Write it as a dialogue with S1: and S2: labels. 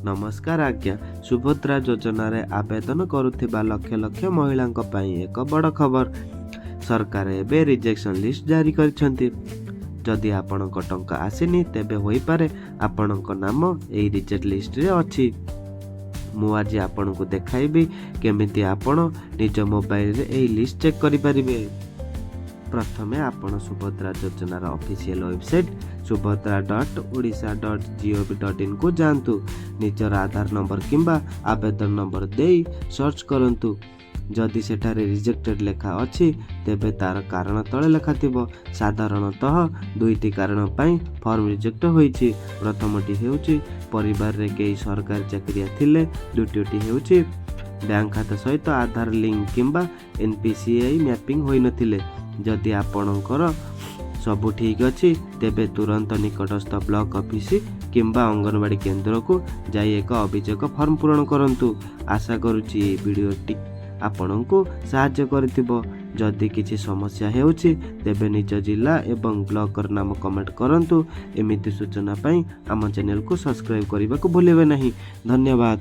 S1: ନମସ୍କାର ଆଜ୍ଞା। ସୁଭଦ୍ରା ଯୋଜନାରେ ଆବେଦନ କରୁଥିବା ଲକ୍ଷ ଲକ୍ଷ ମହିଳାଙ୍କ ପାଇଁ ଏକ ବଡ଼ ଖବର। ସରକାର ଏବେ ରିଜେକ୍ସନ୍ ଲିଷ୍ଟ ଜାରି କରିଛନ୍ତି। ଯଦି ଆପଣଙ୍କ ଟଙ୍କା ଆସିନି, ତେବେ ହୋଇପାରେ ଆପଣଙ୍କ ନାମ ଏହି ରିଜେକ୍ଟ ଲିଷ୍ଟରେ ଅଛି। ମୁଁ ଆଜି ଆପଣଙ୍କୁ ଦେଖାଇବି କେମିତି ଆପଣ ନିଜ ମୋବାଇଲରେ ଏହି ଲିଷ୍ଟ ଚେକ୍ କରିପାରିବେ। ପ୍ରଥମେ ଆପଣ ସୁଭଦ୍ରା ଯୋଜନାର ଅଫିସିଆଲ ୱେବସାଇଟ୍ subhadra.odisha.gov.inକୁ ଯାଆନ୍ତୁ। ନିଜର ଆଧାର ନମ୍ବର କିମ୍ବା ଆବେଦନ ନମ୍ବର ଦେଇ ସର୍ଚ୍ଚ କରନ୍ତୁ। ଯଦି ସେଠାରେ ରିଜେକ୍ଟେଡ୍ ଲେଖା ଅଛି, ତେବେ ତାର କାରଣ ତଳେ ଲେଖାଥିବ। ସାଧାରଣତଃ ଦୁଇଟି କାରଣ ପାଇଁ ଫର୍ମ ରିଜେକ୍ଟ ହୋଇଛି। ପ୍ରଥମଟି ହେଉଛି ପରିବାରରେ କେହି ସରକାରୀ ଚାକିରିଆ ଥିଲେ। ଦ୍ୱିତୀୟଟି ହେଉଛି ବ୍ୟାଙ୍କ ଖାତା ସହିତ ଆଧାର ଲିଙ୍କ କିମ୍ବା ଏନ୍ପିସିଆଇ ମ୍ୟାପିଂ ହୋଇନଥିଲେ। ଯଦି ଆପଣଙ୍କର ସବୁ ଠିକ୍ ଅଛି, ତେବେ ତୁରନ୍ତ ନିକଟସ୍ଥ ବ୍ଲକ ଅଫିସ କିମ୍ବା ଅଙ୍ଗନବାଡ଼ି କେନ୍ଦ୍ରକୁ ଯାଇ ଏକ ଅଭିଯୋଗ ଫର୍ମ ପୂରଣ କରନ୍ତୁ। ଆଶା କରୁଛି ଏହି ଭିଡ଼ିଓଟି ଆପଣଙ୍କୁ ସାହାଯ୍ୟ କରିଥିବ। ଯଦି କିଛି ସମସ୍ୟା ହେଉଛି, ତେବେ ନିଜ ଜିଲ୍ଲା ଏବଂ ବ୍ଲକର ନାମ କମେଣ୍ଟ କରନ୍ତୁ। ଏମିତି ସୂଚନା ପାଇଁ ଆମ ଚ୍ୟାନେଲକୁ ସବସ୍କ୍ରାଇବ୍ କରିବାକୁ ଭୁଲିବେ ନାହିଁ। ଧନ୍ୟବାଦ।